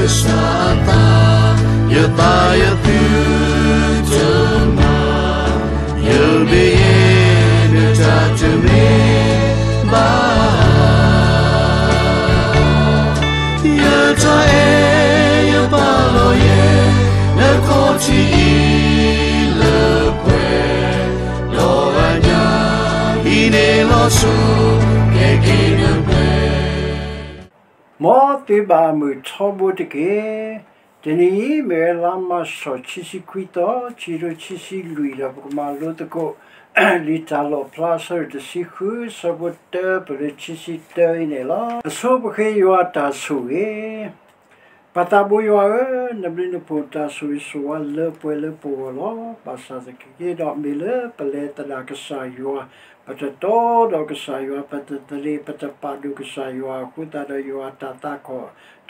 ကစၢ်အသး, ယသးယသုတမၤ, ယဘ့ယဲနတၢ်တမ့ၢ်ဘၣ်. ယတၢ်အဲၣ်ယပာ်လီၤယဲ, နခီၣ်ထံးအံၤလၢပှဲၤ, ဒီးအညၣ်, ဟံးန့ၢ်လီၤဆူ, ကဲက့ၤနပှဲၤ မ်သုဘၣ်မုာ်ထီဘိတက့ၢ်. တနံၤအံၤ မ့ၢ်ဝဲလါမၢ်ၡး ခံဆံခွံသီ, ခံကထိခံဆံလွံၢ် ဒီးပကမၤလိသကိး လံာ်တၢ်လီၣ်ဖျါ အဆၢဒိၣ်တဆံဃု, ဆၢဖိတၢ ပလၢခံဆံတၢအံၤန့ၣ်လီၤ. အဆိပဃ့ယွၤအတၢ်ဆိၣ်ဂ့ၤ ပၢ်သးဘိယွၤဧၢ, နဘျုးနဖှိၣ်တၢ်ဆိၣ်ဂ့ၤဆိၣ်ဝါလၢပှဲၤလၢပဂီၢ်လီၤ. ဘၣ်ဆၣ်သနာ်က့ဒီး မ့ၢ်လၢပလဲၤသဒၣ်ကစၢ်ယွၤ, ပတတီဒီးကစၢ်ယွၤ, ပတသန့ၤ ပတပာ်ဒိၣ်ကစၢ်ယွၤအဃိသတးဒီး ယွၤအတၢ်သး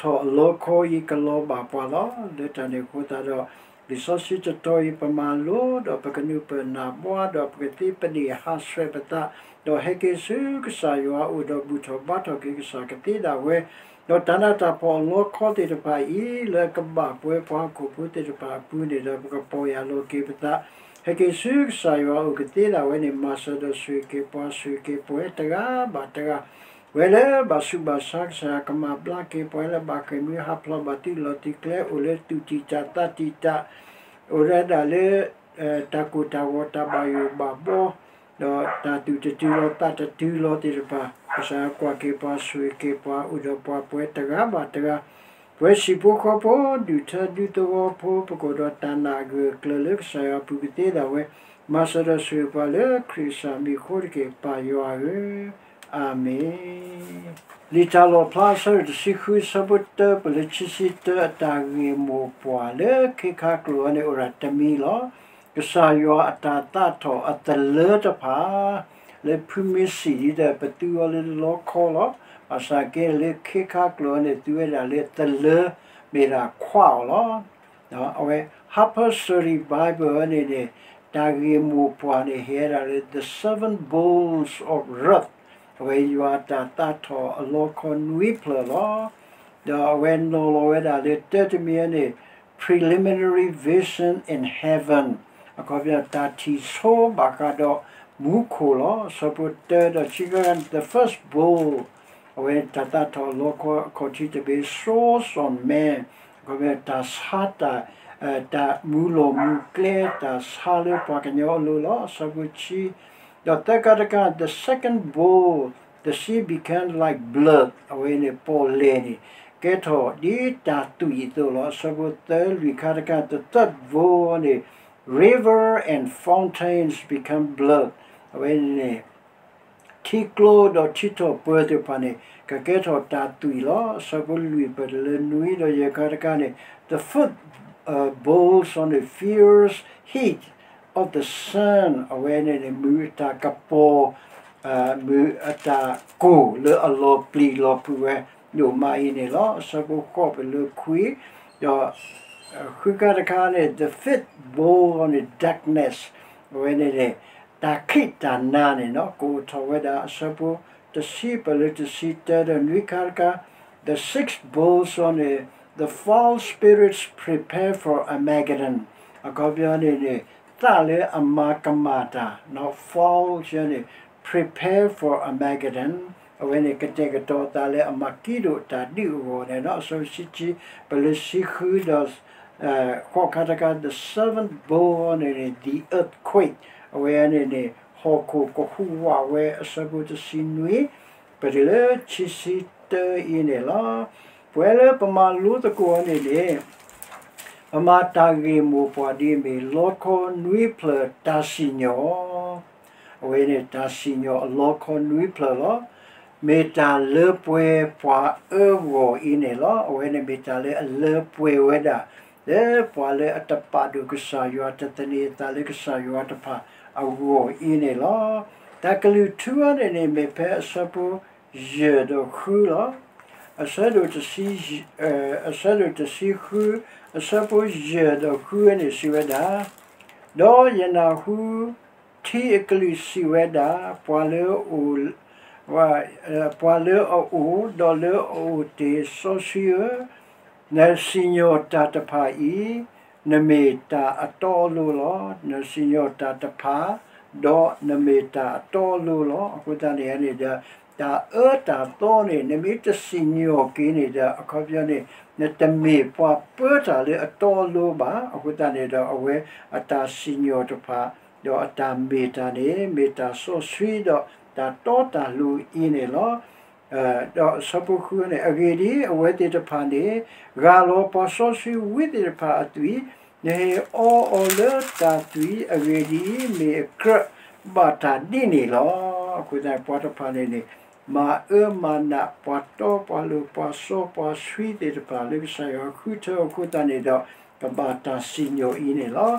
ထီၣ်အလီခီအံၤ ကလီၤဘၣ်ပှၤလီၤ. လၢတၢ်န့ၣ်အဃိသတးဒီး လံာ်စီဆှံတတီအံၤ ပမၤလိဒီးပကနုာ်ပၢၢ်နၢ်ဘှါဒီးပကသ့ပန့ၢ်ဟးဆှဲးပသး, ဒီးဟဲက့ၤဆူကစၢ်ယွၤအအိၣ်ဒီးဘူၣ်ထီၣ်ဘါထီၣ်က့ၤကစၢ်ကသ့ဒၣ်ဝဲ, ဒီးတၢ်နးတၢ်ဖှီၣ်အလီခီသ့ၣ်တဖၣ်အံၤ လၢအကဘၣ်ပဝဲပှၤဟီၣ်ခိၣ်ဖိသ့ၣ်တဖၣ်အပူၤန့ၣ်ဒီး ပကပီၢ်ယၢ်လီၤက့ၤပသး, ဟဲက့ၤဆူကစၢ်ယွၤအအိၣ်ကသ့ဒၣ်ဝဲန့ၣ် မၤစၢၤဒီးဆိၣ်ဂ့ၤက့ၤပှၤ ဆိၣ်ဂ့ၤက့ၤပဝဲတဂၤဘၣ်တဂၤ, ပဝဲလၢဘၣ်ဆူးဘၣ်ဆါ ကစၢ်ယွၤကမၤဘျါက့ၤပှၤလၢ ဘၣ်ဃ့ၢ်မှံဟးဖျိး ဘၣ်သုးလီၢ်သုးကျဲ အိၣ်လၢသူၣ်တံၢ်တၢ်သးတံၢ်တၢ်, အိၣ်ဝဲဒၣ်လၢ တၢ်ကိၢ်တၢ်ဂီၤ တၢ်ဘၣ်ယိၣ်ဘၣ်ဘှီ, ဒီးတၢ်သူၣ်တတုၤလီၤသးတတုၤလီၤသ့ၣ်တဖၣ်, ကစၢ်ယွၤကွၢ်က့ၤပှၤ ဆိၣ်ဂ့ၤက့ၤပှၤ အိၣ်ဒီးပှၤပဝဲတဂၤဘၣ်တဂၤ, ပဝဲဟံၣ်ဖိဃီဖိ ဒူၣ်ထၢဒူသဝီဖိ ပကအိၣ်ဒီးတၢ်နာ်အဂၢၢ်အကျၢၤလၢကစၢ်ယွၤအပူၤကသ့ဒၣ်ဝဲ, မၤစၢၤဒီးဆိၣ်ဂ့ၤပှၤလၢခရံာ်ကစၢ်မံၤအဃိတက့ၢ် ပၢ်ယွၤဧၢ, အၤမ့ၣ်. လံာ်တၢ်လီၣ်ဖျါ အဆၢဒိၣ်တဆံဃု ဆၢဖိတၢ ပလၢခံဆံတၢ အတၢ်ဂ့ၢ်မိၢ်ပှၢ်လၢခ့ခါကျိာ်အံၤန့ၣ် အိၣ်ဒၣ်တမံၤလီၤ. ကစၢ်ယွၤအတၢ်သးထီၣ်အသလၢတဖၣ် လၢဖုမ့ၢ်စံၣ်ဒ်ဒီး ပသူအီၤလၢလီခီလီၤ. ဘၣ်ဆၣ်က့လၢခ့ခါကျိာ်အံၤန့ၣ် သူဝဲဒၣ်လၢသလၢ မ့ၢ်ဒၣ်ခွးအီၤလီၤ. အဝဲ Harper's Study Bible အံၤန့ၣ်န့ၣ် တၢ်ဂ့ၢ်မိၢ်ပှၢ်န့ၣ် ဟ့ၣ်ဝဲဒၣ်လၢ The Seven Bowls of Wrath, အဝဲယွၤအတၢ်သးထီၣ်အလီခီနွံဖျၢၣ်လီၤ. ဒီးအဝဲနီၤလီၤဝဲဒၣ်လၢတၢတမံၤန့ၣ် Preliminary Vision in Heaven, အခီပညီ တၢ်ထံၣ်ဆိဘၣ်ဃးဒီးမူခိၣ်လီၤ. အဆၢဖိတၢဒီးခံခါ The first bowl, အဝဲတၢ်သးထီၣ်အလီခီအခီၣ်ထံးတဘ့ၣ် Souls of men, အခီပညီ တၢ်ဆါတၢ်, တၢ်မူလီၢ်မူကျဲ တၢ်ဆါလၢပှၤကညီအလိၤလီၤ. အဆၢဖိခံ ဒီးသၢခါတခါ the second bowl, the sea became like blood, အဝဲန့ၣ် ပီၣ်လဲၣ်န့ၣ် ကဲထီၣ်ဒ်တၢ်သွံၣ်အသိးလီၤ. အဆၢဖိသၢလွံၢ်ခါတခါ the third bowl န့ၣ် river and fountains become blood, အဝဲန့ၣ် ထံကျိဒီးထံထီၣ်ပၢၤသ့ၣ်တဖၣ်န့ၣ် ကကဲထီၣ်တၢ်သွံၣ်လီၤ. အဆၢဖိလွံၢ် ပတုၤလၢနွံဒီးယဲၢ်ခါတခါန့ၣ် the fifth, uh, bowl န့ၣ် fierce heat of the sun, အဝဲန့ၣ်န့ၣ် မုၢ်အတၢ်ကပီၤ, မုၢ်အတၢ်ကိၢ်လၢအလီၤပျံၤလီၤဖုးဝဲ ဒိၣ်မးအံၤန့ၣ်လီၤ. အဆၢဖိဃိး ပတုၤလၢခွံ, ဒီး ဃုခါတခါန့ၣ် the fifth bowl န့ၣ် darkness, အဝဲန့ၣ်န့ၣ် တၢ်ခံးတၢ်နၤန့ၣ် ကအိၣ်ထီၣ်ဝဲဒၣ်. အဆၢဖိတဆံ ပတုၤလၢတဆံတၢ ဒီးနွံခါတခါ the sixth bowl န့ၣ် the foul spirits prepare for Armageddon, အခီပညီန့ၣ်န့ၣ် သးလၢအမၤကမၣ်တၢ် foul န့ၣ် prepare for Armageddon, အဝဲန့ၣ်ကတဲာ်ကတီၤသးလၢအမၤကံဒိၣ်တၢ်ဒုးအဂီၢ်န့ၣ်လီၤ. အဆၢဖိတဆံခံ ပတုၤလၢတဆံဃု ဒီး ဃိးခါတခါ the seventh bowl န့ၣ်န့ၣ် the earthquake, အဝဲန့ၣ်န့ၣ် ဟီၣ်ခိၣ်ကဟူးဝးဝဲ. အဆၢဖိတဆံနွံ ပတုၤလၢခံဆံတၢအံၤန့ၣ်လီၤ. ပဝဲလၢပမၤလိသကိးန့ၣ်န့ၣ် ပမၤတၢ်ဂ့ၢ်မိၢ်ပှၢ်ဒ်အမ့ၢ် လီခီနွံဖျၢၣ်တၢ်စံၣ်ညီၣ်, အဝဲန့ၣ်တၢ်စံၣ်ညီၣ်အလီခီနွံဖျၢၣ်လီၤ. မ့ၢ်တၢ်လၢပှဲၤပှၤအၢဂီၢ်အံၤန့ၣ်လီၤ. အဝဲန့ၣ်မ့ၢ်တၢ်လၢအလၢပှဲၤဝဲဒၣ် လၢပှၤလၢအတပာ်ဒိၣ်ကစၢ်ယွၤ တသန့ၤအသးလၢကစၢ်ယွၤတဖၣ်အဂီၢ်အံၤန့ၣ်လီၤ. တၢ်ကလုၢ်ထူအံၤန့ၣ်န့ၣ် မ့ၢ်ဖဲအဆၢဖိ ယဲၢ်ဒီးဃုလီၤ. အဆၢဒိၣ်တဆံ, အဆၢဒိၣ်တဆံဃု, အဆၢဖိယဲၢ်ဒီးဃုန့ၣ်စံးဝဲဒၣ်, ဒီးယနၢ်ဟူထံအကလုၢ်စံးဝဲဒၣ်, ပှၤလၢအအိၣ်, ပှၤလၢအအိၣ်, ဒီးလၢအအိၣ်တ့ၢ်စီဆှံဧၢ, နစံၣ်ညီၣ်တၢ်တဖၣ်အံၤ, နမ့ၢ်တၢ်အတီအလိၤလီၤ. နစံၣ်ညီၣ်တၢ်တဖၣ်, ဒီးနမ့ၢ်တၢ်အတီအလိၤလီၤ. အဃိသတးန့ၣ်န့ၣ်ဒီး တၢ်အၢတၢ်သီန့ၣ် နမ့ၢ်တစံၣ်ညီၣ်က့ၤန့ၣ်ဒီး အခီပညီန့ၣ် နတမ့ၢ်ပှၤပၢတၢ်လၢအတီအလိၤဘၣ်. အဃိသတးန့ၣ်ဒီး အဝဲအတၢ်စံၣ်ညီၣ်တဖၣ်, ဒီးအတၢ်မ့ၢ်တၢ်န့ၣ် မ့ၢ်တၢ်စီဆှံဒီးတၢ်တီတၢ်လိၤအံၤန့ၣ်လီၤ. ဒီးဆၢဖိဃုန့ၣ်, အဂ့ၢ်ဒ်အံၤ, အဝဲသ့ၣ်တဖၣ်န့ၣ် ဂၢ်လီၤပှၤစီဆှံဝံသ့ၣ်တဖၣ်အသွံၣ်, နဟ့ၣ်အီအီၤလၢတၢ်သွံၣ်, အဂ့ၢ်ဒ်အံၤ, မ့ၢ်အကြၢးဘၣ်တၢ်ဒ်န့ၣ်လီၤ. အဃိသတး ပှၤတဖၣ်န့ၣ်န့ၣ် မၤအၢမၤနးပှၤတီပှၤလိၤပှၤစီပှၤဆှံသ့ၣ်တဖၣ်လၢကစၢ်ယွၤဃုထၢအဃိသတးန့ၣ်ဒီး ကဘၣ်တၢ်စံၣ်ညီၣ်အံၤန့ၣ်လီၤ.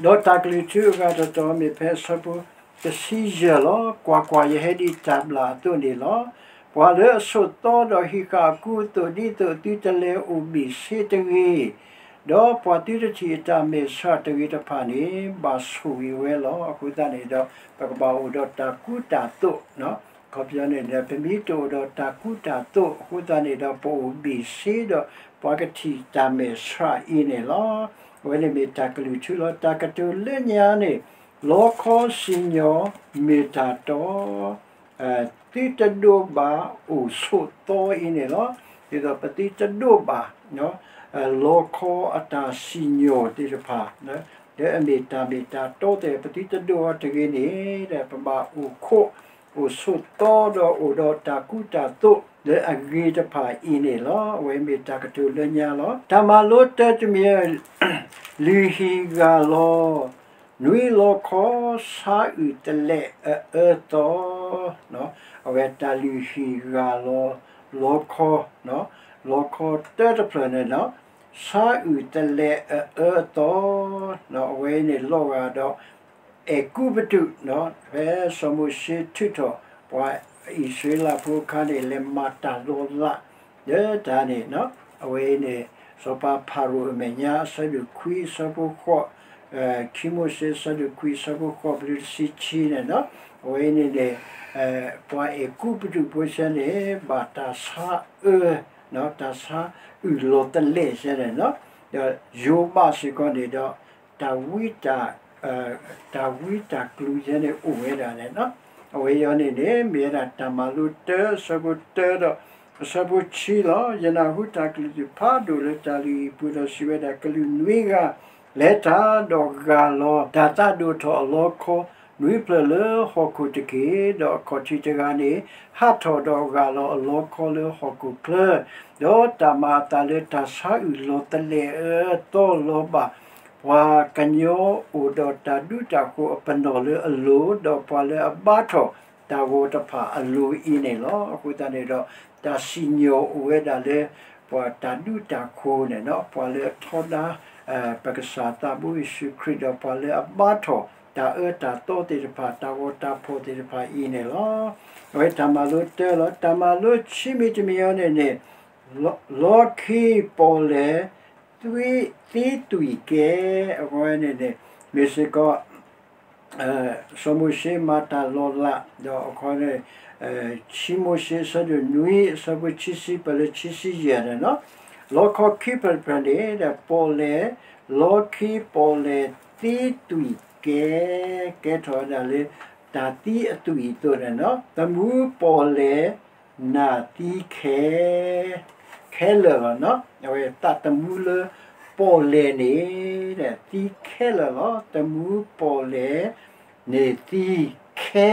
ဒီးတၢ်ကလုၢ်ထူအဂၤတတီၤမ့ၢ်ဖဲအဆၢဖိတဆံယဲၢ်လီၤ. ကွၢ်ကွၢ်, ယဟဲဒ်တၢ်ဘျၣ်အသိးန့ၣ်လီၤ. ပှၤလၢအဆိးသီဒီးဟံးဃာ်အကူအသိး ဒ်သိးအသုတလဲၤအိၣ်ဘ့ၣ်ဆ့တဂ့ၤ, ဒီးပှၤသုတထံၣ်အတၢ်မဲာ်ဆှးတဂ့ၤတဖၣ်န့ၣ် ဘၣ်ဆိၣ်ဂ့ၤဝဲလီၤ. အဃိသတးန့ၣ်ဒီး ပကဘၣ်အိၣ်ဒီးတၢ်ကူတၢ်သိး, အခီပညီန့ၣ်ဒီး ပမ့ၢ်တအိၣ်ဒီးတၢ်ကူတၢ်သိးအဃိသတးန့ၣ်ဒီး ပအိၣ်ဘ့ၣ်ဆ့ဒီး ပှၤကထံၣ်တၢ်မဲာ်ဆှးအံၤန့ၣ်လီၤ. အဝဲန့ၣ်မ့ၢ်တၢ်ကလုၢ်ထူလီၤ. တၢ်ကတိၤလၢညါန့ၣ်, လီခီစံၣ်ညီၣ်မ့ၢ်တၢ်တီ သုတဒိးဘၣ်အိၣ်ဆိးသီအံၤန့ၣ်လီၤ. ဒ်သိးပသုတဒိးဘၣ် လီခီအတၢ်စံၣ်ညီၣ်သ့ၣ်တဖၣ်, လၢအမ့ၢ်တၢ်မ့ၢ်တၢ်တီသ့ၣ် ပသုတဒိးအီၤတဂ့ၤန့ၣ်ဒီး ပဘၣ်အိၣ်ခိး အိၣ်ဆိးသီဒီးအိၣ်ဒီးတၢ်ကူတၢ်သိးလၢအဂ့ၤတဖၣ်အံၤန့ၣ်လီၤ. အဝဲမ့ၢ်တၢ်ကတိၤလၢညါလီၤ. တၢ်မၤလိတၢတမံၤ, လုၢ်ဟံၣ်ဂၢ်လီၤ နွံလီခီ ဆါအုၣ်တလဲးအအၢသီ, အဝဲတၢ်လုၢ်ဟံၣ်ဂၢ်လီၤ လီခီ, လီခီတၢတဖျၢၣ်န့ၣ်လီၤ. ဆါအုၣ်တလဲးအအၢအသီ, အဝဲအံၤန့ၣ်လီၤဂာ်ဒီး အဲၤကူပတူး, ဖဲစီၤမိၤၡ့ထုးထီၣ် ပှၤအံၣ်စရ့လးဖိအခါန့ၣ် လဲၤမၤတၢ်လီၤလး လၢတၢ်န့ၣ်, အဝဲအံၤန့ၣ် စီၤပၤဖၤရိၤအမဲာ်ညါ အဆၢဒိၣ်ခွံ အဆၢဖိဃိး, ခံမိၤၡ့ အဆၢဒိၣ်ခွံ အဆၢဖိဃိး ပတုၤတဆံခံန့ၣ်, အဝဲအံၤန့ၣ်န့ၣ် ပှၤအဲၤကူပတူးဖိဆဲန့ၣ် ဘၣ်တၢ်ဆါအၢ, တၢ်ဆါအုၣ်လီၤတလဲးဆဲန့ၣ်, ဒီးယိၤဘးစ့ၢ်ကီးန့ၣ်ဒီး တၢ်ဝံတၢ် တၢ်ဝံတၢ်ကျူၤယဲန့ၣ်အိၣ်ဝဲဒၣ်န့ၣ်, အဝဲအံၤန့ၣ်န့ၣ် မ့ၢ်ဝဲဒၣ်တၢ်မၤလိတၢ အဆၢဖိတၢဒီး အဆၢဖိခံလီၤ. ယနၢ်ဟူတၢ်ကလုၢ်သ့ၣ်ဖးဒိၣ်လၢတၢ်လုၢ်ဟံၣ်ပူၤဒီးစံးဝဲဒၣ်, ကလူးနွံဂၤလဲၤတၢ်ဒီးဂၢ်လီၤ တၢ်သးဒိၣ်ထီၣ်အလီခီ နွံဖျၢၣ်လၢဟီၣ်ခိၣ်တက့ၢ်. ဒီးအခီၣ်ထံးတဂၤန့ၣ် ဟးထီၣ်ဒီးဂၢ်လီၤအလီခီလၢဟီၣ်ခိၣ်ချၢ ဒီးတၢ်မၤအသးလၢတၢ်ဆါအုၣ်လီၤတလဲးအအၢအသီလီၤဘၣ် ပှၤကညီအိၣ်ဒီးတၢ်ဒူတၢ်ဃိၤအပနီၣ်လၢအလိၤ, ဒီးပှၤလၢအဘါထီၣ်တၢ်ဂီၤတဖၣ်အလိၤအံၤန့ၣ်လီၤ. အဃိသတးန့ၣ်ဒီး တၢ်စံၣ်ညီၣ်အိၣ်ဝဲဒၣ်လၢ ပှၤတၢ်ဒူတၢ်ဃိၤန့ၣ်, ပှၤလၢအထီဒါ ပကစၢ်သးဘိယ့ၣ်ၡူးခရံာ် ဒီးပှၤလၢအဘါထီၣ်တၢ်အၢတၢ်သီသ့ၣ်တဖၣ် တၢ်ဂီၤတၢ်ဖီၣ်သ့ၣ်တဖၣ်အံၤန့ၣ်လီၤ. အဝဲတၢ်မၤလိတၢလီၤ. တၢ်မၤလိခံမံၤတမံၤအံၤန့ၣ်န့ၣ် လီခံပီၣ်လဲၣ် သံသွံၣ်ကဲ, အဝဲန့ၣ်န့ၣ် မ့ၢ်စ့ၢ်ကီး စီၤမိၤၡ့မၤတၢ်လီၤလး ဒီးအခီ ခံမိၤၡ့ အဆၢဒိၣ်နွံ အဆၢဖိခံဆံ ပၢၢ်လၢခံဆံယဲၢ်န့ၣ်, လီခီခံဖျၢၣ်တဖျၢၣ်န့ၣ်ဒီး ပီၣ်လဲၣ်, လီခံပီၣ်လဲၣ် သံသွံၣ်ကဲ, ကဲထီၣ်ဝဲဒၣ်လၢ တၢ်သံအသွံၣ်အသိးန့ၣ်, သမူပီၣ်လဲၣ် နၢ်သံခဲ ခဲလၢာ်လီၤ. အဝဲသးသမူလၢပီၣ်လဲၣ်န့ၣ် သံခဲလၢာ်လီၤ. သမူပီၣ်လဲၣ်န့ၣ်သံခဲ,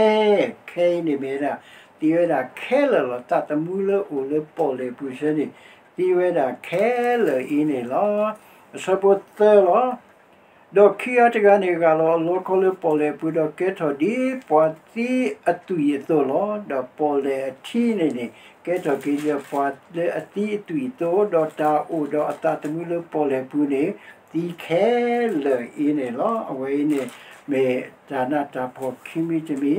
ခဲအံၤန့ၣ်မ့ၢ်ဝဲဒၣ် သံဝဲဒၣ်ခဲလၢာ်လီၤ. သးသမူလၢအိၣ်လၢပီၣ်လဲၣ်ပူၤဆဲန့ၣ် သံဝဲဒၣ်ခဲလၢာ်အံၤန့ၣ်လီၤ. အဆၢဖိသၢလီၤ. ဒီးခံဂၤတဂၤန့ၣ် ဂၢ်လီၤအလီခီလၢပီၣ်လဲၣ်ပူၤ ဒီးကဲထီၣ်ဒ်ပှၤသံအသွံၣ်အသိးလီၤ. ဒီးပီၣ်လဲၣ်အထံန့ၣ်န့ၣ် ကဲထီၣ်က့ၤယဲၢ်ပှၤလၢအသံအသွံၣ်အသိး, ဒီးတၢ်အိၣ်ဒီးအသးသမူလၢပီၣ်လဲၣ်ပူၤန့ၣ် သံခဲလၢာ်အံၤန့ၣ်လီၤ. အဝဲအံၤန့ၣ် မ့ၢ်တၢ်နးတၢ်ဖှီၣ်ခံမံၤတမံ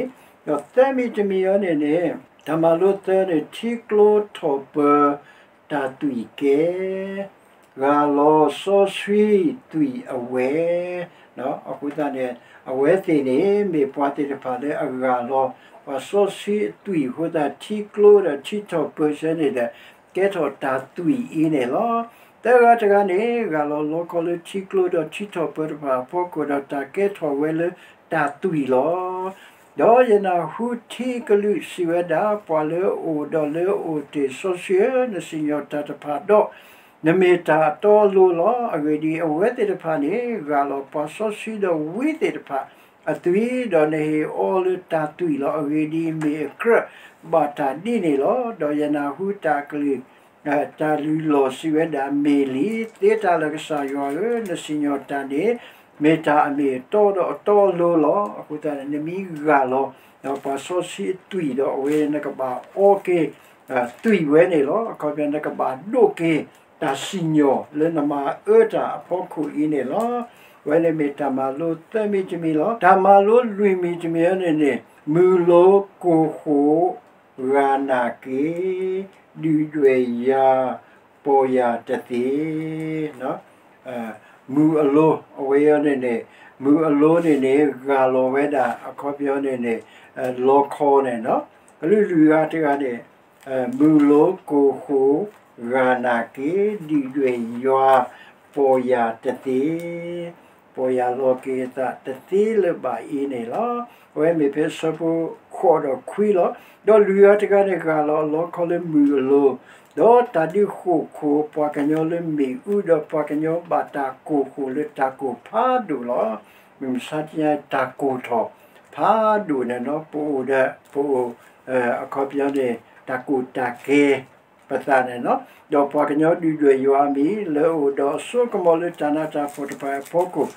ၤ, ဒီးသၢမံၤတမံၤအံၤန့ၣ်န့ၣ် တၢ်မၤလိသၢန့ၣ် ထံကျိထီၣ်ပၢၤ တၢ်သွံၣ်ကဲ, ဂၢ်လီၤစီဆှံသွံၣ်အဝဲ, အဃိသတးန့ၣ် အဝဲသ့ၣ်န့ၣ် မ့ၢ်ပှၤသ့ၣ်တဖၣ်လၢအဂၢ်လီၤ ပှၤစီဆှံအသွံၣ်အဃိသတး ထံကျိဒီးထံထီၣ်ပၢၤဆဲန့ၣ်ဒီး ကဲထီၣ်တၢ်သွံၣ်အံၤန့ၣ်လီၤ. သၢဂၤတဂၤန့ၣ် ဂၢ်လီၤလီခီလၢထံကျိဒီးထံထီၣ်ပၢၤတဖၣ်အဖီခိၣ်ဒီးတၢ်ကဲထီၣ်ဝဲလၢတၢ်သွံၣ်လီၤ. ဒီးယနၢ်ဟူထံကလုာ်စံးဝဲဒၣ်, ပှၤလၢအအိၣ်ဒီးလၢအအိၣ်တ့ၢ်စီဆှံဧၢ, နစံၣ်ညီၣ်တၢ်တဖၣ်ဒီး နမ့ၢ်တၢ်အတီအလိၤလီၤ. အဂ့ၢ်ဒ်အံၤ, အဝဲသ့ၣ်တဖၣ်န့ၣ် ဂၢ်လီၤပှၤစီဆှံဒီးဝံသ့ၣ်တဖၣ်အသွံၣ်, ဒီးနဟ့ၣ်အီၤလၢတၢ်သွံၣ်လီၤ. အဂ့ၢ်ဒ်အံၤ, မ့ၢ်အကြၢးဘၣ်တၢ်ဒ်န့ၣ်လီၤ. ဒီးယနၢ်ဟူတၢ်ကလုၢ် တၢ်လုၢ်လီၢ်စံးဝဲဒၣ်, မ့ၢ်လံ, သ့တၢ်လၢကစၢ်ယွၤဧၢ, နစံၣ်ညီၣ်တၢ်န့ၣ် မ့ၢ်တၢ်အမ့ၢ်အတီဒီးအတီအလိၤလီၤ. အဃိသတးန့ၣ် နမ့ၢ်ဂၢ်လီၤ ဒီးပှၤစီဆှံအသွံၣ်ဒီး အဝဲနကဘၣ်အီက့ၤ သွံၣ်ဝဲန့ၣ်လီၤ. အခီပညီ နကဘၣ်ဒိးက့ၤ တၢ်စံၣ်ညီၣ်လၢနမၤအၢတၢ်အဖီခိၣ်အံၤန့ၣ်လီၤ. အဝဲန့ၣ်မ့ၢ်တၢ်မၤလိသၢမံၤတမံၤလီၤ. တၢ်မၤလိလွံၢ်မံၤတမံၤအံၤန့ၣ်န့ၣ်, မုၢ်လိၤကိၢ်ဃိး ဂၤနာ်က့ၤ, ဒုၣ်ဒွဲၣ်ယွၤ ပီၢ်ယၢ်တသ့ မုၢ်အလိၤ အဝဲအံၤန့ၣ်န့ၣ်, မုၢ်အလိၤန့ၣ်န့ၣ် ဂၢ်လီၤဝဲဒၣ် အခီပညီန့ၣ်န့ၣ် လီခီန့ၣ်, ကလုာ်လွံၢ်ဂၤတဂၤန့ၣ်, မုၢ်လိၤကိၢ်ဃိး ဂၤနာ်က့ၤ, ဒုၣ်ဒွဲၣ်ယွၤ ပီၢ်ယၢ်တသ့ ပီၢ်ယၢ်လီၤက့ၤအသးတသ့လၢၤဘၣ်အံၤန့ၣ်လီၤ. အဝဲမ့ၢ်ဖဲအဆၢဖိဃိးဒီးခွံလီၤ. ဒီးလွံၢ်ဂၤတဂၤန့ၣ် ဂၢ်လီၤအလီခီလၢမုၢ်အလိၤ, ဒီးတၢ်ဒုးဃိာ်ခိၣ်ပှၤကညီလၢမ့ၣ်အူ, ဒီးပှၤကညီဘၣ်တၢ်ကိၢ်ဃိာ်လၢတၢ်ကိၢ်ဖးဒိၣ်လီၤ. မုၢ်မဆါတနံၤ တၢ်ကိၢ်ထီၣ်ဖးဒိၣ်န့ၣ်လီၤ. ပအိၣ်ဒီး ပအိၣ် အခီပညီန့ၣ် တၢ်ကိၢ်တၢ်ကဲ ပသးန့ၣ်လီၤ. ဒီးပှၤကညီဒုၣ်ဒွဲၣ်ယွၤအမံၤ လၢအအိၣ်ဒီးအစိကမီၤလၢတၢ်နးတၢ်ဖှီၣ်တဖၣ်အဖီခိၣ်,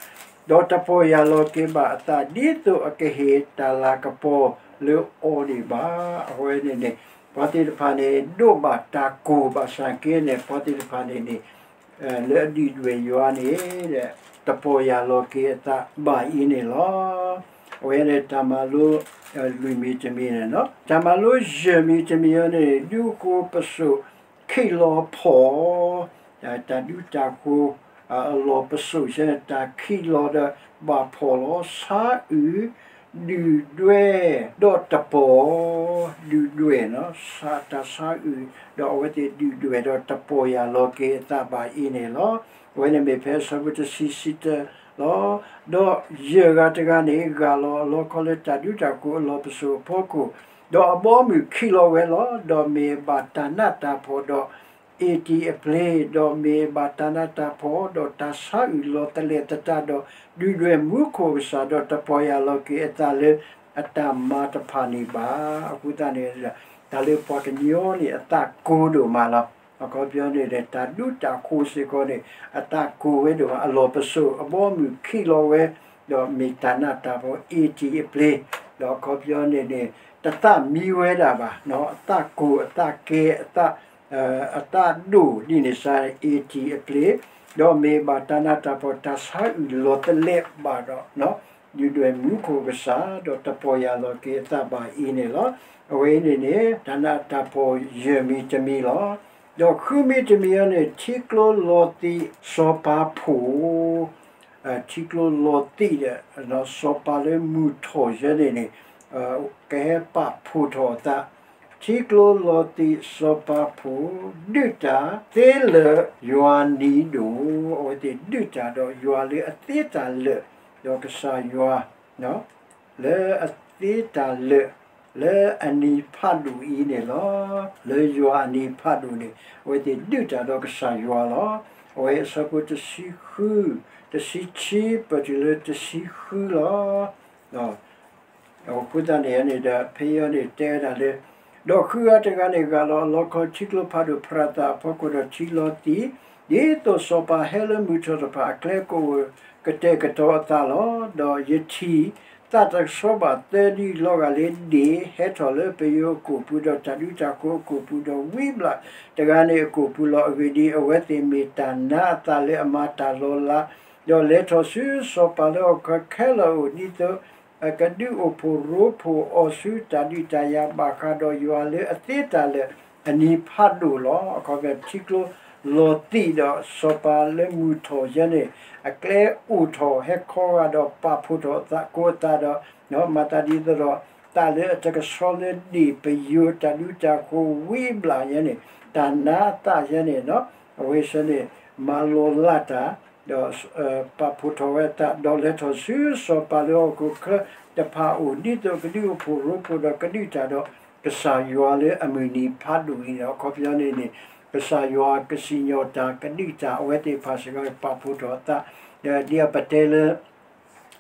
ဒီးတပီၢ်ယၢ်လီၤက့ၤဘၣ်အသး ဒ်သိးအကဟ့ၣ်တၢ်လၤကပီၤလၢအီၤန့ၣ်ဘၣ်. အဝဲန့ၣ်န့ၣ် ပှၤသ့ၣ်တဖၣ်န့ၣ် ဒိးဘၣ်တၢ်ကိၢ်ဘၣ်ဆၣ်က့န့ၣ် ပှၤသ့ၣ်တဖၣ်န့ၣ်န့ၣ် လၢအဒုၣ်ဒွဲၣ်ယွၤန့ၣ် တပီၢ်ယၢ်လီၤက့ၤအသးဘၣ်အံၤန့ၣ်လီၤ. အဝဲန့ၣ်တၢ်မၤလိ လွံၢ်မံၤတမံၤန့ၣ်လီၤ. တၢ်မၤလိယဲၢ်မံၤတမံၤအံၤန့ၣ် ဒူဃိပစိာ်ခံးလီၤဖီၣ် တၢ်ဒူတၢ်ဃိၤ အလီၢ်ပစိာ်ဆဲ တၢ်ခံးလီၤဒီးဘၣ်ဖီၣ်လီၤ. ဆါအုၣ် ဒုၣ်ဒွဲၣ်ဒီးတပီၢ် ဒုၣ်ဒွဲၣ် တၢ်ဆါအုၣ် ဒီးအဝဲသ့ၣ်ဒုၣ်ဒွဲၣ်ဒီးတပီၢ်ယၢ်လီၤက့ၤအသးဘၣ်အံၤန့ၣ်လီၤ. အဝဲန့ၣ်မ့ၢ်ဖဲအဆၢဖိတဆံ ဆံတၢလီၤ. ဒီးယဲၢ်ဂၤတဂၤန့ၣ် ဂၢ်လီၤအလီခီလၢတၢ်ဒူတၢ်ဃိၤအလီၢ်ပစိာ်အဖီခိၣ်, ဒီးအဘီအမုၢ်ခံးလီၤဝဲလီၤ. ဒီးမ့ၢ်ဘၣ်တၢ်နးတၢ်ဖှီၣ်ဒီး အ့ၣ်တံၢ်အပျ့ၤ, ဒီးမ့ၢ်ဘၣ်တၢ်နးတၢ်ဖှီၣ် ဒီးတၢ်ဆါအုၣ်လီၤသလဲးသတးဒီး ဒုၣ်ဒွဲၣ်မူခိၣ်ကစၢ် ဒီးတပီၢ်ယၢ်လီၤက့ၤအသးလၢအတၢ်မၤတဖၣ်န့ၣ်ဘၣ်. အဃိသတးန့ၣ် တၢ်လၢပှၤကညီန့ၣ်အသးကိၢ်ဒိၣ်မးလီၤ. အခီပညီန့ၣ် တၢ်ဒူတၢ်ဃိၤစ့ၢ်ကီးန့ၣ် အသးကိၢ်ဝဲဒိၣ်မး အလီၢ်ပစိာ် အဘီအမုၢ်ခံးလီၤဝဲ, ဒီးမ့ၢ်တၢ်နးတၢ်ဖှီၣ် အ့ၣ်တံၢ်အပျ့ၤ, ဒီးအခီပညီန့ၣ်န့ၣ် တသးမံဝဲဒၣ်ဘၣ်, အသးကိၢ်အသးကဲ အသး အသးဒိၣ်ဒ်န့ၣ်စ့ၢ် အ့ၣ်တံၢ်အပျ့ၤ, ဒီးမ့ၢ်ဘၣ်တၢ်နးတၢ်ဖှီၣ် တၢ်ဆါအုၣ်လီၤသလဲးဘၣ်ဒီး ဒုၣ်ဒွဲၣ်မူခိၣ်ကစၢ် ဒီးတပီၢ်ယၢ်လီၤက့ၤအသးဘၣ်အံၤန့ၣ်လီၤ. အဝဲအံၤန့ၣ်န့ၣ် တၢ်နးတၢ်ဖှီၣ်ယဲၢ်မံၤတမံၤလီၤ. ဒီးဃုမံၤတမံၤအံၤန့ၣ် ထံကျိလီၤသံးစီၤပၤဖိၣ် ထံကျိလီၤသံးဒီး စီၤပၤလၢမုၢ်ထီၣ်ယဲန့ၣ်န့ၣ် ကဟဲပာ်ဖှိၣ်ထီၣ်အသး, ထံကျိလီၤသံးစီၤပၤဖိၣ် ဒုးတၢ်သ့လၢာ်ယွၤနံၤဒိၣ်, အဝဲသ့ၣ်ဒုးတၢ်ဒီးယွၤလၢအသ့တၢ်လၢာ်, ဒီးကစၢ်ယွၤ လၢအသ့တၢ်လၢာ် လၢအနံၤဖးဒိၣ်အံၤန့ၣ်လီၤ. လၢယွၤအနံၤဖးဒိၣ်န့ၣ် အဝဲသ့ၣ်ဒုးတၢ်ဒီးကစၢ်ယွၤလီၤ. အဝဲအဆၢဖိတဆံဃု, တဆံခံ ပၢၢ်တုၤလၢတဆံဃုလီၤ. အဃိသတးန့ၣ်န့ၣ်ဒီး ဖဲအံၤန့ၣ်တဲဝဲဒၣ်လၢ ဒီးဃုဂၤတဂၤန့ၣ် ဂၢ်လီၤအလီခီထံကျိဖးဒိၣ်ဖရၤသးအဖီခိၣ်ဒီးထံလီၤသံး, ဒ်သိးစီၤပၤဟဲလၢမုၢ်ထီၣ်တဖၣ်အကျဲကအိၣ်ကတဲာ်ကတီၤအသးလီၤ. ဒီးယထံၣ်သးတကဆှီဘၣ်သၢဒုလီၤဂာ်လၢဒ့ၣ် ဟဲထီၣ်လၢပယိၤအကိာ်ပူၤ ဒီးတၢ်ဒူတၢ်ဃိၤအကိာ်ပူၤ, ဒီးဝံဘျးတဂၤန့ၣ်အကိာ်ပူၤလီၤ. အဂ့ၢ်ဒ်အံၤ, အဝဲသ့ၣ်မ့ၢ်တၢ်နါအသးလၢအမၤတၢ်လီၤလး, ဒီးလဲၤထီၣ်ဆူစီၤပၤလၢဟီၣ်ခိၣ်ခဲလၢာ်အအိၣ် ဒ်သိးအကဒုးအိၣ်ဖှိၣ်ရိဖှိၣ်အီၤဆူတၢ်ဒုးတၢ်ယၤဘၣ်ဃးဒီးယွၤလၢအသ့တၢ်လၢာ်အနံၤဖးဒိၣ်လီၤ. အခီပညီ ထံကျိလီၤသံးဒီးစီၤပၤလၢမုၢ်ထီၣ်ယဲန့ၣ် အကျဲအိၣ်ထီၣ်ဟဲခီဂာ်ဒီးပာ်ဖှိၣ်ထီၣ်သကိးအသးဒီး မၤသးဒ်သိးဒီး သးလၢအတကဆှီလၢဒ့ၣ်ပယိၤတၢ်ဒူတၢ်ဃိၤဝံဘျးယဲန့ၣ် တၢ်နါအသးယဲန့ၣ်, အဝဲဆၢန့ၣ် မၤလီၤလးတၢ်, ဒီး ပာ်ဖှိၣ်ထီၣ်ဝဲအသး, ဒီးလဲၤထီၣ်ဆူစီၤပၤလၢဟီၣ်ခိၣ်ချၢတဖၣ်အအိၣ်, ဒ်သိးကဒုးအိၣ်ဖှိၣ်ရိဖှိၣ်ဒီးကဒုးတၢ်ဒီး ကစၢ်ယွၤလၢအမုၢ်နံၤဖးဒိၣ်အံၤန့ၣ်, အခီပညီန့ၣ်န့ၣ် ကစၢ်ယွၤကစံၣ်ညီၣ်တၢ်ကဒုးတၢ် အဝဲသ့ၣ်တဖၣ်စ့ၢ်ကီး ပာ်ဖှိၣ်ထီၣ်အသး, ဒီးဒ်အပတဲလၢ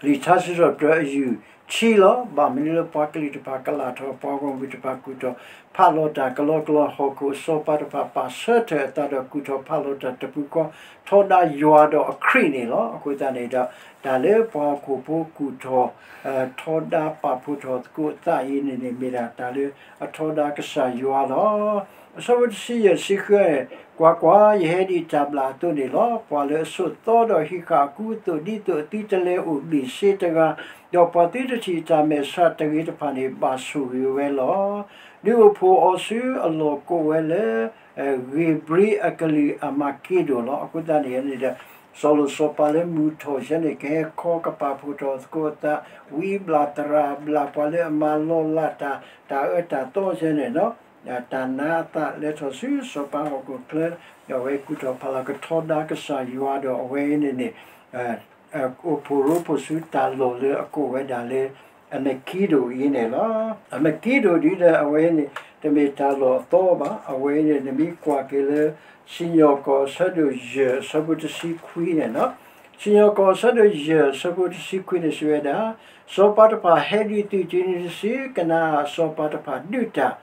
လံာ်ထါစံးထီၣ်ပတြၢၤအယူၢ်ဆံလီၤ. ဘၣ်မနုၤလၢပှၤကလုာ်တဖၣ်ကလာ်ထီၣ်, ပှၤဂီၢ်မုၢ်တဖၣ်ကူၣ်ထီၣ်ဖးလီၤတၢ်ကလီကလီ, ဟီၣ်ခိၣ်စီၤပၤတဖၣ်ပာ်ဆၢထၢၣ်အသးဒီးကူၣ်ထီၣ်ဖးလီၤတၢ်တပူၤဃီ, ထီဒါယွၤဒီးအခရံာ်န့ၣ်လီၤ. အဃိသတးန့ၣ်ဒီး တၢ်လၢပှၤဟီၣ်ခိၣ်ဖိကူၣ်ထီၣ် ထီဒါပာ်ဖှိၣ်ထီၣ်သကိးအသးအံၤန့ၣ်န့ၣ် မ့ၢ်ဒၣ်တၢ်လၢအထီဒါကစၢ်ယွၤလီၤ. အဆၢဖိတဆံယဲၢ်စံးဃုန့ၣ်, ကွၢ်ကွၢ်, ယဟဲဒ်တၢ်ဘျၣ်အသိးန့ၣ်လီၤ. ပှၤလၢအဆိးသီဒီးဟံးဃာ်အကူအသိး ဒ်သိးအသုတလဲၤအိၣ်ဘ့ၣ်စ့တဂၤ, ဒီးပှၤသုတထံၣ်တၢ်မဲာ်ဆှးတဂ့ၤတဖၣ်န့ၣ် ဘၣ်ဆိၣ်ဂ့ၤဝဲလီၤ. ဒုးအိၣ်ဖှိၣ်အီၤဆူအလီၢ်ကိးဝဲလၢ ဧ့ၤဘြံၤအကလုၢ်အမၤက့ဒိၣ်လီၤ. အဃိသတးန့ၣ်န့ၣ်ဒီး စီၤလိာ်စီၤပၤလၢမုၢ်ထီၣ်ယဲန့ၣ် ကဟဲခီကပာ်ဖှိၣ်ထီၣ်သကိးအသး, ဝံဘျၣ်သရၣ်ဘျၣ် ပှၤလၢအမၤလီၤလးတၢ် တၢ်အၢတၢ်သီယဲန့ၣ်, တၢ်နါအသးလဲၤထီၣ်ဆူစီၤပၤဟီၣ်ခိၣ်ချၢ, ဒီးအဝဲကူၣ်ထီၣ်ဖးလီၤကထီဒါကစၢ်ယွၤဒီးအဝဲန့ၣ်န့ၣ် အိၣ်ဖှိၣ်ရိဖှိၣ်ဆူတၢ်လီၢ်လၢအကိးဝဲဒၣ်လၢ အမၤက့ဒိၣ်အံၤန့ၣ်လီၤ. အမၤက့ဒိၣ်ဒ်ဒီး အဝဲန့ၣ် တမ့ၢ်တၢ်လီၢ်အသီဘၣ်. အဝဲန့ၣ် နမ့ၢ်ကွၢ်က့ၤလၢ စံၣ်ညီၣ်ကွီၢ်အဆၢဒိၣ်ယဲၢ်အဆၢဖိတဆံခွံန့ၣ်, စံၣ်ညီၣ်ကွီၢ်အဆၢဒိၣ်ယဲၢ်အဆၢဖိတဆံခွံန့ၣ် စံးဝဲဒၣ်, စီၤပၤတဖၣ်ဟဲဒုးသုးတုၤနုၤတစု, ကနၤအၣ်အစီၤပၤတဖၣ်ဒုးတၢ်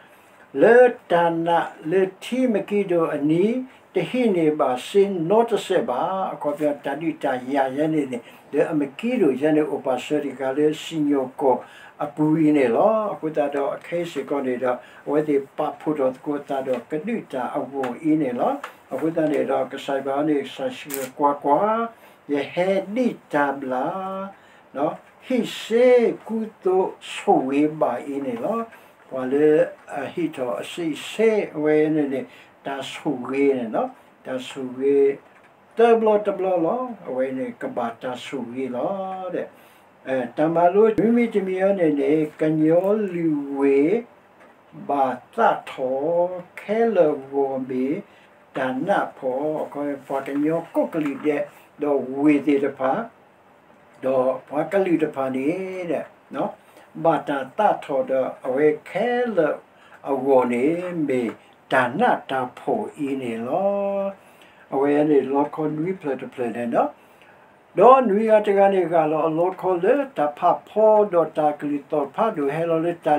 လၢတၢ်နာ်လၢထံမက့ဒိၣ်အနံၤ တဟံးန့ၢ်ဘၣ်စ့နီတစဲးဘၣ်. အခီပညီတၢ်ဒုးတၢ်ယၤယဲန့ၣ်န့ၣ် လၢအမၤက့ဒိၣ်ယဲန့ၣ် အိၣ်ပာ်စၢၤတဂၤလၢစံၣ်ညီၣ်ကွီၢ်အပူၤအံၤန့ၣ်လီၤ. အဃိသတးဒီးအခဲအံၤစ့ၢ်ကီးန့ၣ်ဒီး အဝဲသ့ၣ်ပာ်ဖှိၣ်ထီၣ်သကိးသးဒီးကဒုးတၢ်အဂီၢ်အံၤန့ၣ်လီၤ. အဃိသတးန့ၣ်ဒီး ကစၢ်ယွၤန့ၣ် ကစၢ်စံးကွၢ်ကွၢ်, ယဟဲဒ်တၢ်ဘျၣ် ဟံးစ့ကူသိးဆိၣ်ဂ့ၤဘၣ်အံၤန့ၣ်လီၤ. ပှၤလၢအဟံးထီၣ်အစ့အဆ့အဝဲန့ၣ်န့ၣ် တၢ်ဆိၣ်ဂ့ၤန့ၣ်, တၢ်ဆိၣ်ဂ့ၤသၢဘျီတဘျီလီၤ. အဝဲန့ၣ်ကဘၣ်တၢ်ဆိၣ်ဂ့ၤလီၤ. တၢ်မၤလိမံၤမံၤတမံၤအံၤန့ၣ်န့ၣ် ကညီလုၢ်ဝ့ၢ် ဘၣ်သးထီၣ် ခဲလၢာ်အဂီၢ်မ့ၢ်တၢ်နးဖှီၣ်, ပှၤကညီကိးကလုာ်ဒဲး ဒီးဝ့ၢ်သ့ၣ်တဖၣ် ဒီးပှၤကလုာ်တဖၣ်န့ၣ် ဘၣ်တၢ်သးထီၣ်ဒီးအဝဲခဲလၢာ်အဂီၢ်န့ၣ် မ့ၢ်တၢ်နးတၢ်ဖှီၣ်အံၤန့ၣ်လီၤ. အဝဲန့ၣ်လီခီနွံဖျၢၣ်တဖျၢၣ်န့ၣ်, ဒီးနွံဂၤတဂၤန့ၣ် ဂၢ်လီၤအလီခီလၢတၢ်ဖးဖီ ဒီးတၢ်ကလုၢ်သီၣ်ဖးဒိၣ် ဟဲလီၤလၢတၢ်လုၢ်ဟံၣ်လၢ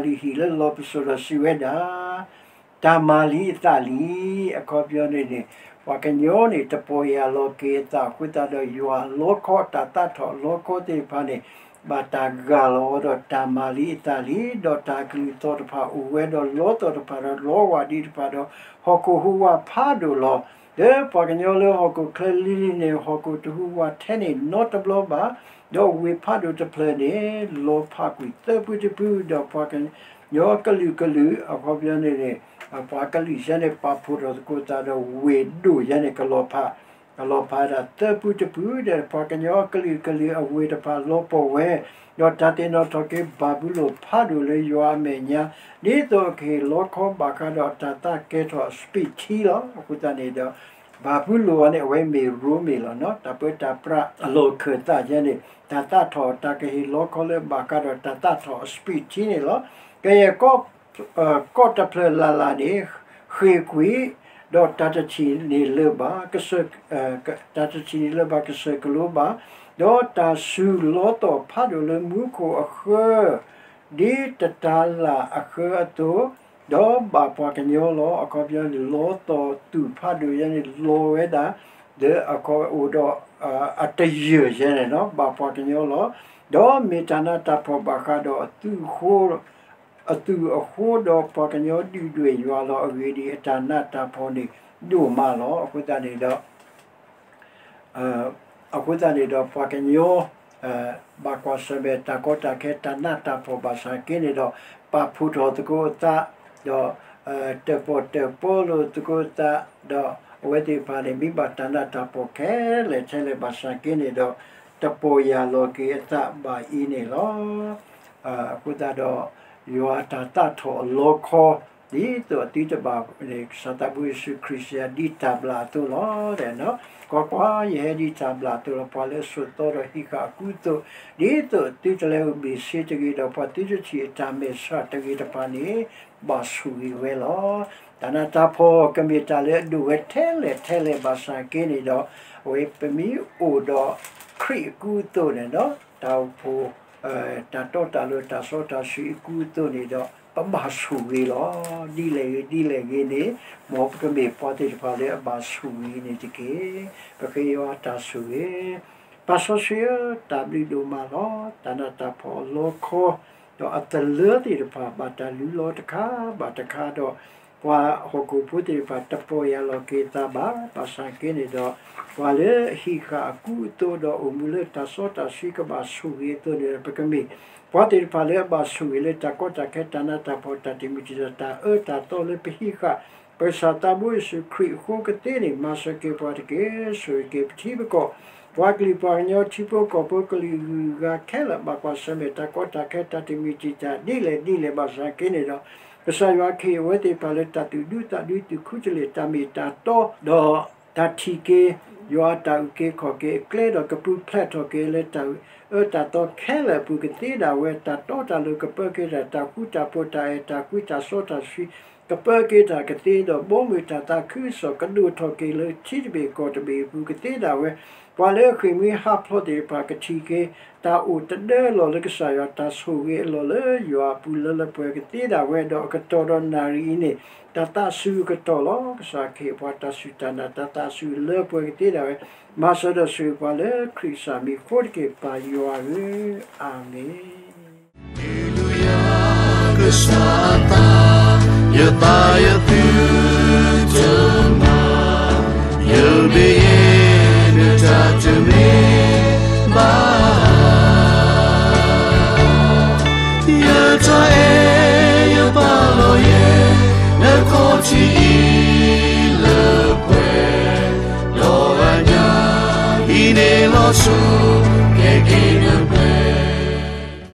လီၢ်ပစိာ်ဒီးစံးဝဲဒၣ်, တၢ်မၤလံအသးလံ. အခီပညီန့ၣ်န့ၣ် ပှၤကညီန့ၣ် တပီၢ်ယၢ်လီၤက့ၤအသးအဃိသတးဒီး ယွၤလီခီတၢ်သးထီၣ်အလီခီသ့ၣ်တဖၣ်န့ၣ် ဘၣ်တၢ်ဂၢ်လီၤဒီးတၢ်မၤလံအသးလံ, ဒီးတၢ်ကလုၢ်သီၣ်တဖၣ်အိၣ်ဝဲဒီးလီသီၣ်တဖၣ်ဒီးလီဝၢ်ဒံးတဖၣ်ဒီး ဟီၣ်ခိၣ်ဟူးဝးဖးဒိၣ်လီၤ. လၢပှၤကညီလၢဟီၣ်ခိၣ်ချၢလံၤလံၤန့ၣ် ဟီၣ်ခိၣ်တဟူးဝးထဲန့ၣ်နီတဘျီဘၣ်, ဒီးဝ့ၢ်ဖးဒိၣ်တဖျၢၣ်န့ၣ် လီၤဖးကွံာ်သၢဖုတဖု, ဒီးပှၤကညီကလုာ်ကလုာ် အခီပညီန့ၣ်န့ၣ် ပှၤကလုာ်ယဲန့ၣ် ပာ်ဖှိၣ်ထီၣ်သကိးသးဒီးဝ့ၢ်ဒိၣ်ယဲန့ၣ် ကလီၤဖး ကလီၤဖးဒၣ်သၢဖုတဖု, ဒီးပှၤကညီကလုာ်ကလုာ်အဝ့ၢ်တဖၣ်လီၤပှီၢ်ဝဲ, ဒီးတၢ်သ့ၣ်နီၣ်ထီၣ်က့ၤဘၤဘူလိၣ်ဖးဒိၣ်လၢယွၤအမဲာ်ညါ, ဒ်သိးအကဟ့ၣ်လီခီဘၣ်ဃးဒီးတၢ်သးကဲထီၣ်အစပံးထံလီၤ. အဃိသတးန့ၣ်ဒီး ဘၤဘူလိၣ်အံၤန့ၣ် အဝဲမ့ၢ်ရိမ့ၤလီၤ. တၢ်ပၢတၢ်ပြးအလီၢ်ခၢၣ်သးယဲန့ၣ် တၢ်သးထီၣ်တၢ်ကဟ့ၣ်လီခီလၢဘၣ်ဃးဒီးတၢ်သးထီၣ်အစပံးထံန့ၣ်လီၤ. ကယဲၢ် ကီၢ်တဖျၢၣ်လၢ်လၢ်န့ၣ် ဃ့ၢ်ကွံာ်, ဒီးတၢ်တထံၣ်န့ၢ်လၢၤဘၣ်, တၢ်တထံၣ်န့ၢ်လၢၤဘၣ်ကစၢၢ်ကလိဘၣ်, ဒီးတၢ်စူၤလီသီၣ်ဖးဒိၣ်လၢမူခိၣ်အဃၢၤ ဒ်တတၤလၣ်အဃၢၤအသိး, ဒီးဘၣ်ပှၤကညီလီၤ. အခီပညီန့ၣ် လီသီၣ်သူၣ်ဖးဒိၣ်ယဲန့ၣ် လီဝဲဒၣ် ဒီးအခီအိၣ်ဒီး အတယၢၢ်ယဲန့ၣ်လီၤ, ဘၣ်ပှၤကညီလီၤ. ဒီးမ့ၢ်တၢ်နးတၢ်ဖှီၣ်ဘၣ်ဃးဒီးအသူၣ်အဃိ အသူၣ်အဃိဒီးပှၤကညီဒုၣ်ဒွဲၣ်ယွၤလီၤ. အဂ့ၢ်ဒ်အံၤ, အတၢ်နးတၢ်ဖှီၣ်န့ၣ်ဒိၣ်မးလီၤ. အဃိသတးန့ၣ်ဒီး အဃိသတးန့ၣ်ဒီး ပှၤကညီ ဘၣ်ကွၢ်ဆၢၣ်မဲာ်တၢ်ကီတၢ်ခဲ တၢ်နးတၢ်ဖှီၣ်ဘၣ်ဆၣ်က့န့ၣ်ဒီး ပာ်ဖှိၣ်ထီၣ်သကိးအသး, ဒီး တၢၣ်ပီၣ်တၢၣ်ပီလိာ်သကိးအသး, ဒီးအဝဲသ့ၣ်တဖၣ်န့ၣ် မ့ၢ်ဘၣ်တၢ်နးတၢ်ဖှီၣ်ခဲလၢာ်ထဲလဲၣ် ဘၣ်ဆၣ်က့န့ၣ်ဒီး တပီၢ်ယၢ်လီၤက့ၤအသးဘၣ်အံၤန့ၣ်လီၤ. အဃိသတးဒီး ယွၤအတၢ်သးထီၣ်အလီခီ ဒ်သိးအသုတဘၣ် ကစၢ်သးဘိယ့ၣ်ၡူးခရံာ်စံး ဒ်တၢ်ဘျၣ်အသိးလီၤ. ကွၢ်ကွၢ်, ယဟဲဒ်တၢ်ဘျၣ်အသိးလီၤ. ပှၤလၢအဆိးသီဒီးဟံးဃာ်အကူအသိး, ဒ်သိးသုတလဲၤအိၣ်ဘ့ၣ်ဆ့တဂ့ၤ, ဒီးပှၤသုတထံၣ်အတၢ်မဲာ်ဆှးတဂ့ၤတဖၣ်န့ၣ် ဘၣ်ဆိၣ်ဂ့ၤဝဲလီၤ. တၢ်နးတၢ်ဖှီၣ်ကမ့ၢ်တၢ်လၢအဒိၣ်ဝဲထဲလဲၣ်ထဲလဲၣ် ဘၣ်ဆၣ်က့န့ၣ်ဒီး အဝဲပမ့ၢ်အိၣ်ဒီးခရံာ်အကူအသိးန့ၣ်ဒီး တၢ်အိၣ်ဖှိၣ် တၢ်တီတၢ်လိၤ တၢ်စီတၢ်ဆှံအကူအသိးန့ၣ်ဒီး ပဘၣ်ဆိၣ်ဂ့ၤလီၤ. ဒ်လဲၣ်ဂ့ၤဒ်လဲၣ်ဂ့ၤန့ၣ်, မ်ပကမ့ၢ်ပှၤသ့ၣ်တဖၣ်လၢအဘၣ်ဆိၣ်ဂ့ၤန့ၣ်တက့ၢ်. ပဃ့ယွၤတၢ်ဆိၣ်ဂ့ၤ. ပၢ်စီဆှံဧၢ, တၢ်ဘျုးဒိၣ်မးလီၤ. တၢ်နးတၢ်ဖှီၣ်အလီခီ ဒီးအသလၢသ့ၣ်တဖၣ် ဘၣ်တၢ်လူလီၤတခါဘၣ်တခါဒီး ပှၤဟီၣ်ခိၣ်ဖိသ့ၣ်တဖၣ် တပီၢ်ယၢ်လီၤက့ၤသးဘၣ်. ဘၣ်ဆၣ်က့န့ၣ်ဒီး ပှၤလၢအဟံးဃာ်အကူအသိးဒီးအိၣ်မူလၢတၢ်စီတၢ်ဆှံကဘၣ်ဆိၣ်ဂ့ၤအသိးန့ၣ်ဒီး ပကမ့ၢ်ပှၤသ့ၣ်တဖၣ်လၢအဘၣ်ဆိၣ်ဂ့ၤလၢတၢ်ကီတၢ်ခဲ တၢ်နးတၢ်ဖှီၣ် တၢ်တမံၤတံာ်တာ် တၢ်အၢတၢ်သီလၢပဟံးဃာ် ပကစၢ်သးဘိယ့ၣ်ၡူးခရံာ်အဃိကသ့န့ၣ် မၤစၢၤက့ၤပှၤတက့ၢ်. ဆိၣ်ဂ့ၤက့ၤပထံပကီၢ် ပှၤကလုာ်ပှၤကညီထံဖိကီၢ်ဖိ ကလုာ်ဂုၤဂၤခဲလၢာ် ဘၣ်ကွၢ်ဆၢၣ်မဲာ်တၢ်ကီတၢ်ခဲ တၢ်တမံၤတံာ်တာ် ဒ်လဲၣ်ဒ်လဲၣ် ဘၣ်ဆၣ်က့န့ၣ်ဒီး ကစၢ်ယွၤခ့ၣ်အဝဲသ့ၣ်တဖၣ်လၢတၢ်သူၣ်ဒူသးဒူ သူၣ်ခူတလ့ၢ် တၢ်မ့ၢ်တၢ်တီ ဒီးတၢ်ထံၣ်က့ၤ ယွၤအတၢ်အုၣ်က့ၤခီၣ်က့ၤအကျဲ ဒီးကပူၤဖျဲးထီၣ်က့ၤလၢတၢ်အၢတၢ်သီခဲလၢာ်အပူၤ ကသ့ဒၣ်ဝဲ တၢ်တီတၢ်လိၤကပၢက့ၤတၢ် တၢ်ဃူတၢ်ဖိး တၢ်အဲၣ်တၢ်ကွံ တၢ်စီတၢ်ဆှံ ကပၢက့ၤတၢ်ကသ့ဒီး ဘီမုၢ်တၢ်သးခုကစီၣ် ကဒိၣ်ထီၣ်က့ၤလၢထံတဘ့ၣ်ကီၢ်တဘ့ၣ်အပူၤ ကသ့ဒၣ်ဝဲ ပှၤလၢအဃ့ၢ်မှံဟးဖျိးသ့ၣ်တဖၣ် ကထံၣ်က့ၤ တၢ်အိၣ်တဒၢလီၢ်လၢကစၢ်ယွၤ တၢ်ဆိၣ်ဂ့ၤအလီၢ်လၢယွၤအပူၤလၢလၢပှဲၤပှဲၤ ကသ့ဒၣ်ဝဲဒီး အကတီၢ်ဒီးနၣ်ရံၣ်အံၤန့ၣ် တၢ်သးစူၤအကတီၢ်လီၤ. ကစၢ်ခ့ၣ်အပှၤ တၢ်စူၢ်တၢ်နာ် တၢ်သးစူၤလၢပှဲၤပှဲၤ ကသ့ဒၣ်ဝဲ မၤစၢၤဒီးဆိၣ်ဂ့ၤပှၤလၢခရံာ်ကစၢ်မံၤအဃိတက့ၢ် ပၢ်ယွၤဧၢ, အၤမ့ၣ်. ဟ့ၣ်လူယၤ ကစၢ်အသး ယသးယသုတမၤ, ယမ့ၢ်ယဲ နတၢ်တမ့ၢ်ဘၣ်. ယတၢ်အဲၣ်ယပာ်လီၤယဲ နခီၣ်ထံးအံၤလၢပှဲၤ, ဒီးအညၣ်အံၤန့ၣ်လီၤဆီ ကဲက့ၤ